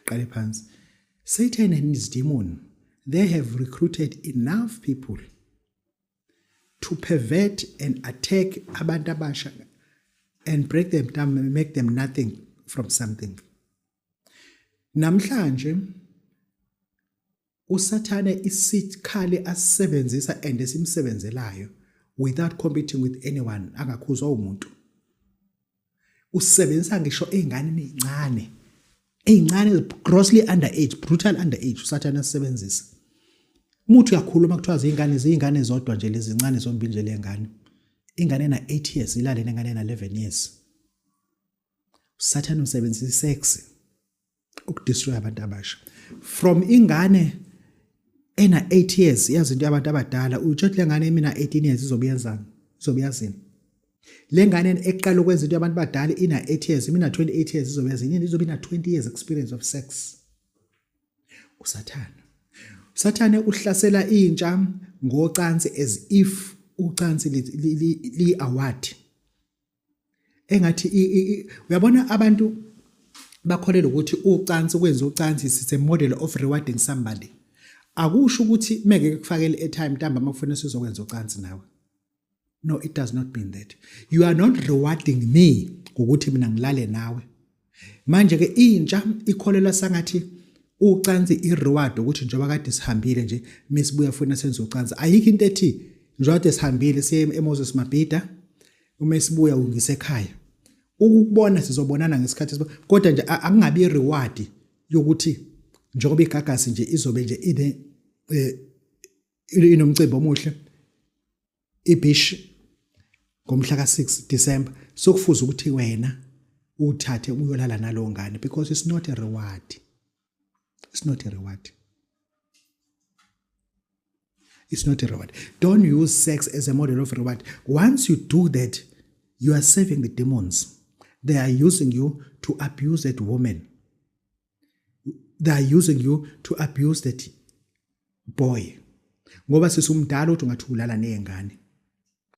Qale phansi. Satan and his demon, they have recruited enough people to pervert and attack abantu abasha and break them down and make them nothing from something. Namhlanje uSathane isikhali asisebenzisa and esimsebenzelayo without competing with anyone, angakhuzwa umuntu, usebenzisa ngisho ey'nganeni ey'ncane ey'ncane, grossly underage, brutal underage. USathane asebenzisa umuthi uyakhuluma, kuthiwa ziyingane, ziyingane zodwa nje lezi zincane zombili nje. Le ngane, ingane ena 8 years ilale nengane ena 11 years. USathane usebenzisa isex ukudestroy abantu abasha. From ingane ena 8 years yazi into yabantu abadala, utshela le ngane emina 18 years izobe yenzani, izobe yazini? Le ngane eqala ukwenza into yabantu abadala ina 8 years, mina 28 years, izobe yazini? Izobe ina 20 years experience of sex. USathane, uSathane uhlasela intsha ngocansi as if ucansi li award engathi, uyabona, abantu bakholelwa ukuthi ucansi, kwenza ucansi, it's a model of rewarding somebody. Akusho ukuthi meke kufakele airtime ntambama kufanele sizokwenza ucansi nawe. No, it does not mean that. You are not rewarding me ngokuthi mina ngilale nawe. Manje ke intsha ikholelwa sangathi ucansi i-reward, ukuthi njengoba kade sihambile nje, mesibuya funa senze ucansi. Ayikho into ethi njengoba kade sihambile siye eMoses Mabhida, uma sibuya ungisekhaya ukukubona, sizobonana ngesikhathi, kodwa nje akungabi i-reward yokuthi njengoba iGagasi nje izobe nje ine inomcimbi omuhle ibish ngomhla ka6 December, sokufuza ukuthi wena uthathe uyolala nalowo ngane, because it's not a reward, it's not a reward, it's not a reward. Don't use sex as a model of reward. Once you do that, you are serving the demons. They are using you to abuse that woman, they are using you to abuse that boy, ngoba sisumdala uthi ungathi ulala nezingane.